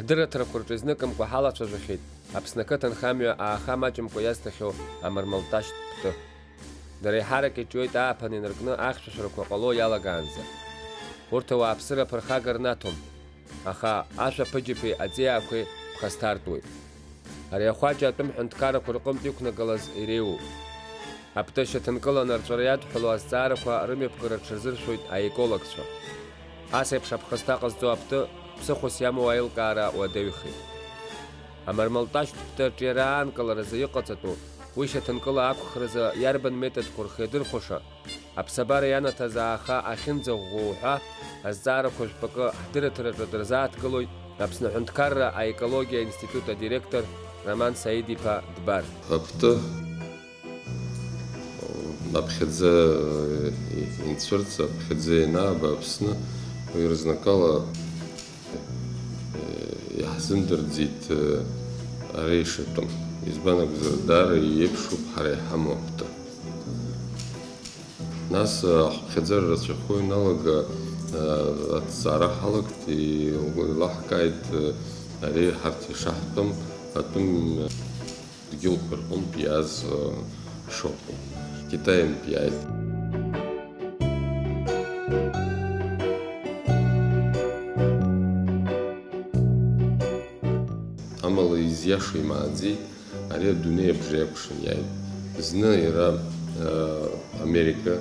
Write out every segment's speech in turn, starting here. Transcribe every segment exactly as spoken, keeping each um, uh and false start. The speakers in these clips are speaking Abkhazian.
Ҳдырраҭарақәа рҿы изныкымкәа ҳалацәажәахьеит Аԥсны ақыҭанхамҩа ааха маҷымкәа иазҭахьоу амармалташьтә ԥты. Дара еиҳарак иҿиоит ааԥын инаркны ахьшәашәарақәа ҟало иалагаанӡа. Урҭ ауааԥсыра аԥырхага рнаҭом, аха ашәаԥыџьаԥи аҵиаақәеи ԥхасҭартәуеит. Ари ахәаҷы атәым ҳәынҭқаррақәа рҟынтә иқәнагалаз иреиуоуп. Аԥты шьаҭанкыланы арҵәара иадҳәало азҵаарақәа рымҩаԥгара рҽазыршәоит аекологцәа. Ас еиԥш аԥхасҭа ҟазҵо аԥты ԥсыхәас иамоу аилкаара уадаҩхеит. Амармалташьтә ԥты аҿиара аанкыларазы иҟаҵатәу, уи шьаҭанкыла ақәхразы иарбан методқәа рхы иадырхәаша, аԥсабара ианаҭаз ааха ахьынӡаӷәӷәоу ҳәа азҵаарақәа жәпакы ҳдырраҭараҿы дырзааҭгылоит Аԥсны аҳәынҭқарра аекологиа аинститут адиректор Роман Саид-иԥа Дбар. Аԥты аԥхьаӡа инцәырҵ, аԥхьаӡа ианааба Аԥсны, уи рызнакала иаҳзымдырӡеит ари ишатәым. Избан акәзар, даара иеиԥшуп ҳара иҳамоу аԥты. Нас ахәԥхьаӡара рацәахо иналага аҭҵаара ҳалагт, еилаҳкааит ари ҳарҭ ишаҳтәым атәым дгьылқәа рҟынтә иааз шыҟоу. Китаинтә иааит. Амала изиашоу имааӡеит, ари адунеи абжа иакәшан иааит. Зны иара Америка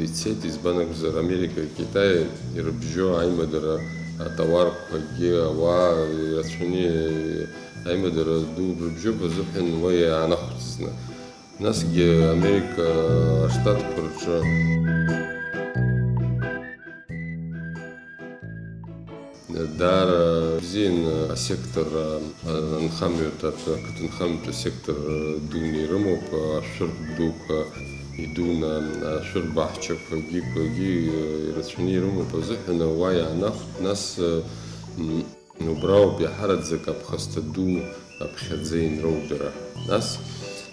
ицеит, избан акәзар, Америка, Китай ирыбжьо аимадара, атауарқәагьы, ауаа ирацәаны аимадара ду рыбжьоуп азыҳәан уа иаанахәҵызны. Насгьы Америка Аштатқәа рҿы Даара бзианы асектор, а, анхамҩатә, ақыҭанхамҩатә асектор, а, дуны ирымоуп, а, ашәыртә дуқәа идуны, а, ашәыртә баҳчақәагьы, қәагьы, а, ирацәаны ирымоуп азыҳәан, уа иаанахәт, нас, а, м, убра ауп иаҳараӡак аԥхасҭа ду аԥхьаӡа инроудара. Нас,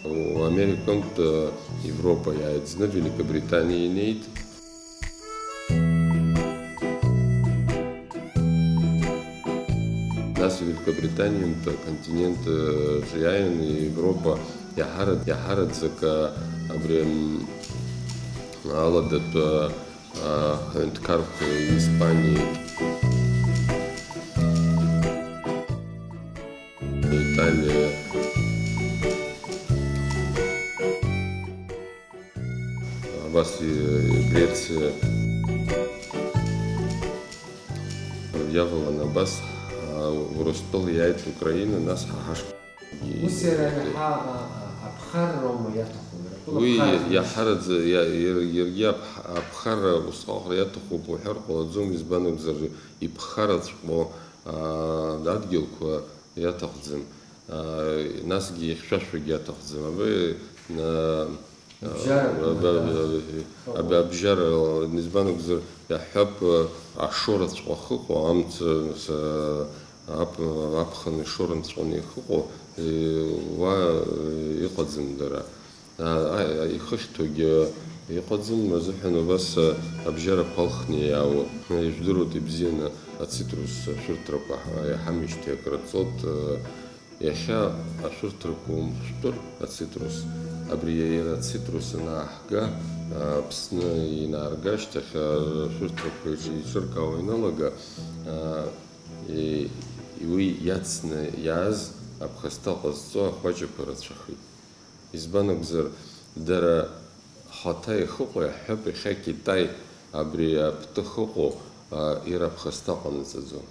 у, Американтә, а, Европа иааит, зны Великобританиа инеит. Нас Великобританиантә аконтинент, э, аҿы иааин, Европа иаҳара-, иаҳараӡак, э, абри, м, аладатәы, э, ҳәынҭқарқәа Испаниа, Италиа, Абас и-, Грециа иавалан абас, а, Урыстәыла иааит Украина, нас ҳа ҳашҟа. Ус иара иаҳа, а, а, аԥхарроума иаҭаху, иара тәыла уи аԥхарра иаҳараӡа, иа-, иар-, иаргьы аԥ-, аԥхарра усҟак иаҭахуп уҳәар ҟалаӡом, избан акәзар, иԥхарраҵәҟьоу, а, адгьылқәа иаҭахӡам, а, насгьы ихьшәашәагьы аҭахӡам. Абри, а, Абжьара аб-, аб-, аб-, аб-, абжьара, избан акәзар, иаҳҳәап, ашоураҵәҟьа ахьыҟоу, амца, с-, ап-, аԥхын ишоураҵәҟьаны ихыҟоу, е, уа, е, иҟаӡам дара. А, а, ихыхьҭоугьы иҟаӡам, азыҳәан убас, а, абжьара ԥалхны иаауа. Ижәдыруеит ибзианы ацитрус ашәырҭрақәа ҳа-, иаҳамижьҭеи акыр ҵот, а, Иахьа ашәырҭрақәа умхәтәыр, ацитрус, абри иара ацитрус анааҳга, Аԥсны инаарга ашьҭахь, ашәырҭрақәа иҿ-, еиҿыркаауа иналага, а, и-, уи иацны иааз аԥхасҭа ҟазҵо ахәаҷақәа рацәахеит. Избан акәзар, дара хаҭа ихыҟоу, иаҳҳәап, иахьа Китай абри аптыхыҟоу, а, ира аԥхасҭа ҟанаҵаӡом.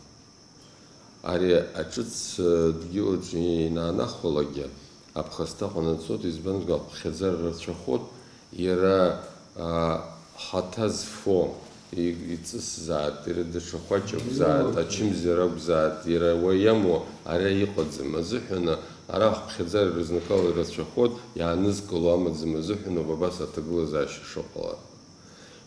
Ари аҿыц, э, дгьылаҿы ианаанахәалакгьы аԥхасҭа ҟанаҵоит, избанзар, аԥхьаӡара рацәахоит, иара, а, хаҭа зфо, и-, иҵысзаат, иара даҽа хәаҷ акәзаат, ачымазара акәзаат, иара уа иамоу ара иҟаӡам азыҳәан, ара аԥхьаӡара рызныкала ирацәахоит, иаанызкыло амаӡам азыҳәан ауп абас аҭагылазаашьа шыҟала.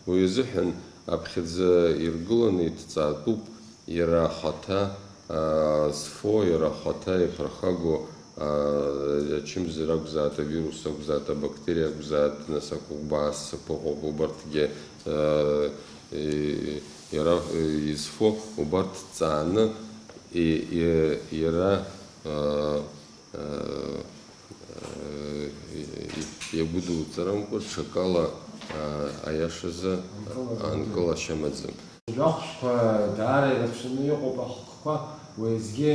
Уи азыҳәан аԥхьаӡа иргыланы иҭҵаатәуп иара ахаҭа, аа, зфо, иара ахаҭа иаԥырхагоу, аа, ачымазара акәзааит, авирус акәзааит, абактериа акәзааит, нас ақәыӷәӷәаа ссақәа ыҟоуп, убарҭгьы, аа, и-, иара, и-, изфо, убарҭ ҭҵааны, И-, и-, иара, а, а, а, и-, и-, иагәыдуҵарамкәа ҽакала, а, аиашазы анкылашьа амаӡам. Жәахәқәа даара ирацәаны иҟоуп ахкқәа, уеизгьы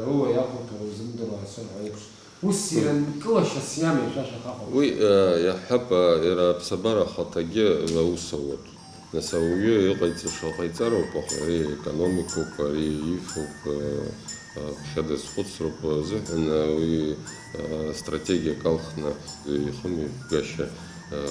рыла иахәаҭоу узымдыруа ҳәа еиԥш. Ус иранкылашьас иамеи шәа шәахаҟоуп. Уи, э, иаҳҳәап, э, иара аԥсабара ахаҭагьы аус ауеит. Нас ауаҩы иҟаиҵаша ҟаиҵароуп, аха ари економикоуп, ари ифоуп, э, э, ԥхьа дазхәыцроуп, э, азыҳәан, э, уи, э, стратегиак алхны ихымҩаԥгашьа, э,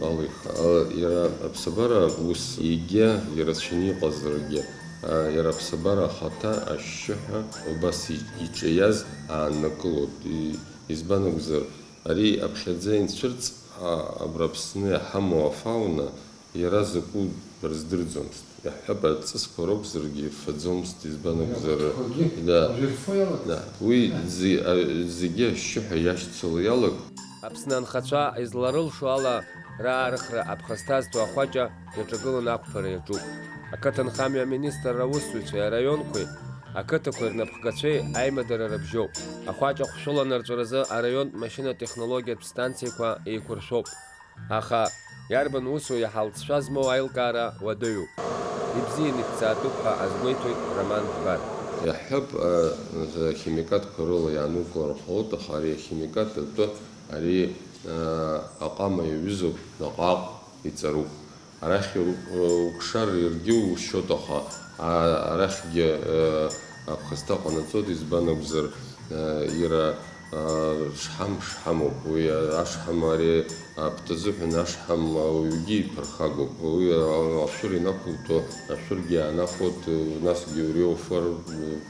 алихуеит. Э, иара аԥсабара ус егьа ирацәаны иҟазаргьы, а, иара аԥсабара ахаҭа ашьшьыҳәа убас и-, иҿиаз ааннакылоит. И-, избан акәзар, ари аԥхьаӡа инцәырҵ, а, абра Аԥсны иҳамоу афауна иара закәу рыздырӡомызт. Иаҳҳәап, аҵысқәа ракәзаргьы ирфаӡомызт, избан акәзар, Рхәыҷқәагьы да, уажә ирфо иалагеит. Да, уи зи-, а, зегьы ашьшьыҳәа иашьцыло иалагеит. Аԥсны анхацәа изларылшо ала, раарыхра аԥхасҭа зҭо ахәаҷа иаҿагыланы ақәԥара иаҿуп. Ақыҭанхамҩа аминистрра аусзуҩцәеи араионқәеи, ақыҭақәеи рнапхгацәеи аимадара рыбжьоуп. Ахәаҷа хәшәыла анырҵәаразы араионтә машьынатә технологиатә станциақәа еиқәыршәоуп. Аха иарбан усу иаҳа алҵшәа змоу аилкаара уадаҩуп. Ибзианы иҭҵаатәуп ҳәа азгәеиҭоит Роман Дбар. Иаҳҳәап, а, ахимикатқәа рыла иаанукылар ҟалоит, аха ари ахимикат атәы ари, а, аҟама иаҩызоуп, наҟ-ааҟ иҵаруп. Арахь у-, укшар иаргьы ушьоит, аха, а, арахьгьы, э, аԥхасҭа ҟанаҵоит, избан акәзар, э, иара, э, шҳам, шҳамоуп. Уи ашҳам ари аԥҭа азыҳәан ашҳам ауаҩгьы иԥырхагоуп. Уи, а, ашәыр инақәуҭәо, ашәыргьы аанахәоит, насгьы уреоуфар,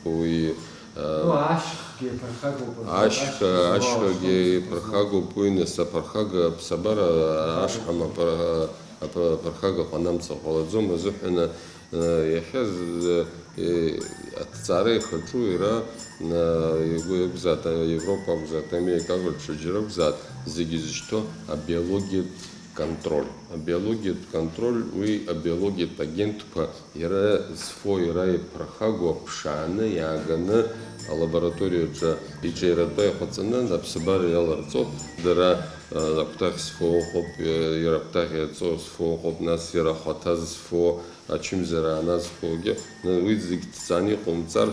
уи, э, Ну, ашьхгьы иԥырхагоуп, ашьха, ашьха ашьхагьы змоу иԥырхагоуп, уи нас аԥырхага, аԥсабара, ашҳам апыр-, апы-, аԥырхага ҟанамҵар ҟалаӡом азыҳәан, э, иахьа з-, э, аҭҵаара ихаҿу иара, э, игәы иакәзааит, Европа акәзааит, Америка акәзааит, ҽаџьара акәзааит, зегьы зышьҭоу абиологиатә контроль. Абиологиатә контроль, уи абиологиатә агентқәа иара зфо, иара иԥырхагоу аԥшааны иааганы алабораториаҿы иҿиаратәы иҟаҵаны аԥсабара иаларҵоит. Дара, э, акәтаӷь зфо ыҟоуп, э, иара акәтаӷь иаҵо зфо ыҟоуп, нас иара ахаҭа зфо, ачымазара ааназхогьы, уи зегь ҭҵааны иҟоумҵар,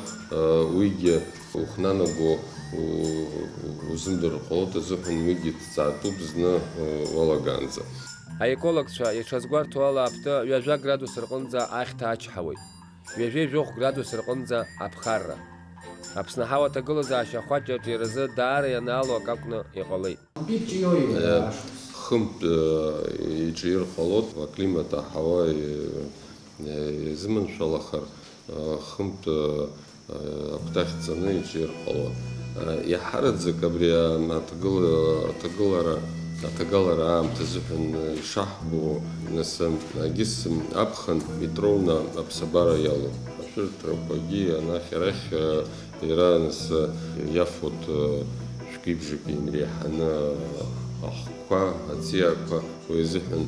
уигьы ухнанаго у-, узымдыруа ҟалоит азыҳәан, уигьы ҭҵаатәуп зны уалагаанӡа. Аекологцәа иҽазгәарҭо ала, аԥты ҩажәа градус рҟынӡа ахьҭа ачҳауеит, ҩажәи жәохә градус рҟынӡа аԥхарра. Аԥсны аҳауа аҭагылазаашьа ахәаҷ аҿиаразы даара ианаало акы акәны иҟалеит. Э, хынтә, э, иҿиар ҟалоит, аклимат, аҳауа, э, э, иазыманшәалахар, э, хынтә, э, э, акәтаӷь ҵаны иҿиар ҟалоит. Э, иаҳараӡак абри, а, аҭагыла-, аҭагылара, аҭагалара аамҭа азыҳәан, э, ишаҳбо, нас, э, агьыс, м, аԥхын Петровна аԥсабара иалоуп. Ашәырҭрақәагьы анахь-арахь, э, Иара, нас, иафоит, шәкы-ибжаки инреиҳаны ахқәа, аҵиаақәа, уи азыҳәан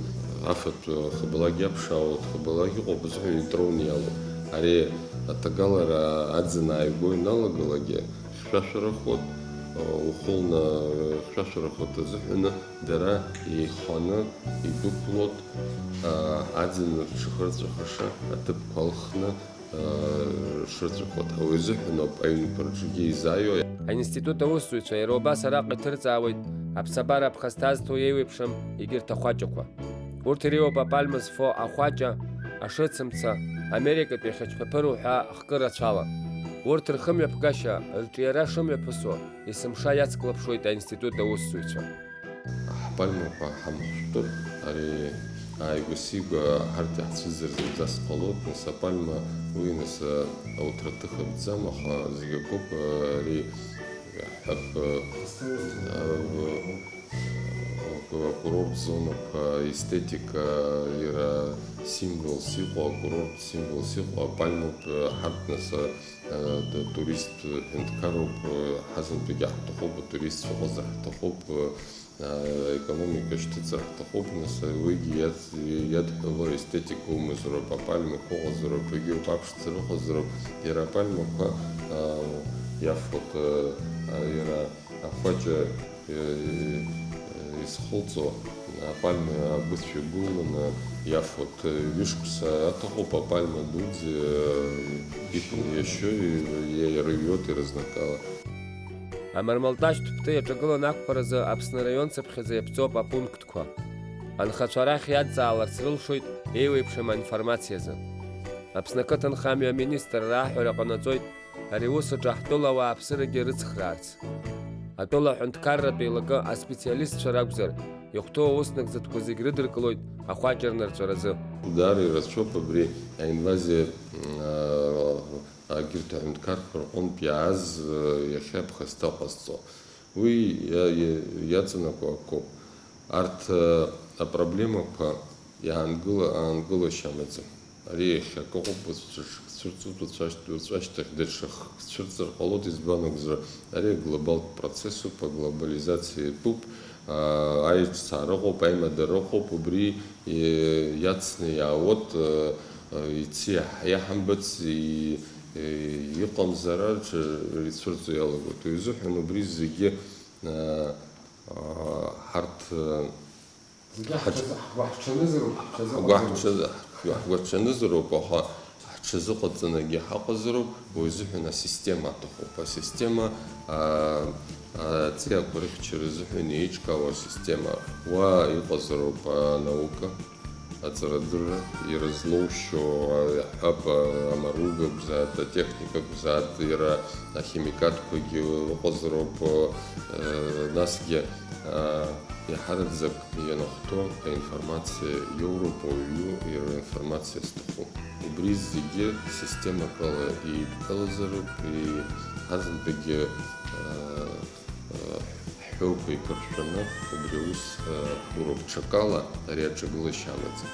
афатә хыбалак иаԥшаауеит, хыбалак иҟоуп азыҳәан итроуны иалоуп. Ари аҭагалара аӡын ааигәа иналагалакгьы хьшәашәарахоит, ухәылны хьшәашәарахоит азыҳәаны дара еиханы идәықәлоит, аӡын рҽахырҵәахаша аҭыԥқәа алхны, шырҵәахуеит ҳәа уи азыҳәан ауп аҩнқәа рҿгьы изааиуа. Аинститут аусзуҩцәа иара убас араҟа иҭырҵаауеит аԥсабара аԥхасҭа зҭо еиуеиԥшым егьырҭ ахәаҷақәа. Урҭ иреиуоуп апальма зфо ахәаҷа, ашыцымца, Америкатәи ахьачԥаԥыр уҳәа хкы рацәала. Урҭ рхымҩаԥгашьа, рҿиара шымҩаԥысуа, есымша иацклаԥшуеит аинститут аусзуҩцәа. Ҳпальмақәа ҳамхәшәтәыр, ари ааигәа-сигәа ҳарҭ иаҳцәыӡыр зынӡаск ҟалоит, нас апальма уи, нас, ауҭраҭых акәӡам, аха зегь акоуп, ари ҳәап, акурорт зонақәа, естетика, иара символс иҟоу, акурорт символс иҟоу апальмоуп, ҳарҭ, нас, туристтә ҳәынҭқарроуп, ҳазынтәыгьы ҳҭахуп, атуристцәа ыҟазар ҳҭахуп. Аекономика шьҭыҵыр ҳҭахуп, нас уигьы иац-, иадҳәало аестетика умазароуп, апальмақәа ыҟазароуп, егьи уԥаԥшцәа рыҟазароуп, иара апальмақәа, аа, иафоит, аа, иара ахәаҷа, э, изхылҵо, апальма агәыцә иагәыланы иафоит, ҩышықәса аҭахуп апальма дуӡӡа, э, иқәны иашьо, иара иҩуеит ирызнакала. Амармалташь Ҭәԥҭа иаҿагылан ақәԥаразы Аԥсны араион цыԥхьаӡа иаԥҵоуп апунктқәа. Анхацәа арахь иадҵааларц рылшоит еиуеиԥшым аинформациазы. Аԥсны ақыҭанхамҩа аминистрра аҳәара ҟанаҵоит ари аус аҿы ҳтәыла ауааԥсырагьы рыцхраарц. Атәыла аҳәынҭқарратә еилакы аспециалистцәа ракәзар, ихәҭоу аус нагӡатәқәа зегь рыдыркылоит ахәаҷ рнырҵәаразы. Даара ирацәоуп абри аинвазиа, м, а, агьырҭ аҳәынҭқарқәа рҟынтә иааз, а, иахьа ԥхасҭа ҟазҵо. Уи иа-, иа-, иаҵанакуа акоуп. Арҭ, а, апроблемақәа иаангыла-, аангылашьа амаӡам. Ари иахьак ыҟоуп, уцәцәырҵ-, уцәашьҭ-, уцәашьҭахь даҽа хк цәырҵыр ҟалоит, избан акәзар, ари аглобалтә процессуп, аглобализациа иатәуп, аа, аиҿцаара ыҟоуп, аимадара ыҟоуп, убри, е, иацны иаауеит, э, э, ици иаҳ-, иаҳамбац, и-, э, иҟамзар аҽа ицәырҵуа иалагоит. Уи азыҳәан убри зегьы, э, э, ҳарҭ, э, Зегьы ҳаҽ-, ҳаҽазы-, ҳгәаҳҽанызароуп, ҳаҽазыҟаҵароуп. Ҳгәаҳҽазы-, ҳгәаҳҽанызароуп, аха ҳҽазыҟаҵанагьы ҳаҟазароуп, уи азыҳәан асистема аҭахуп. Асистема, аа, аҵиаақәа рыхьчара азыҳәан еиҿкаау асистема. Уа иҟазароуп анаука, аҵарадырра, ирызлоушьо, иаҳҳәап, амаруга акәзааит, атехника акәзааит, иара ахимикатқәагьы ыҟазароуп, э, насгьы, аа, Иаҳараӡак ианахәҭоу аинформациа иоуроуп ауаҩы иара информациа зҭаху. Убри зегьы систематәала еидкылазароуп, и-, ҳазынтәыгьы, аа, аа, ҳҳәоуқәа еиқәыршәаны убри аус, аа, ҳуроуп. Ҽакала ари аҿагылашьа амаӡам.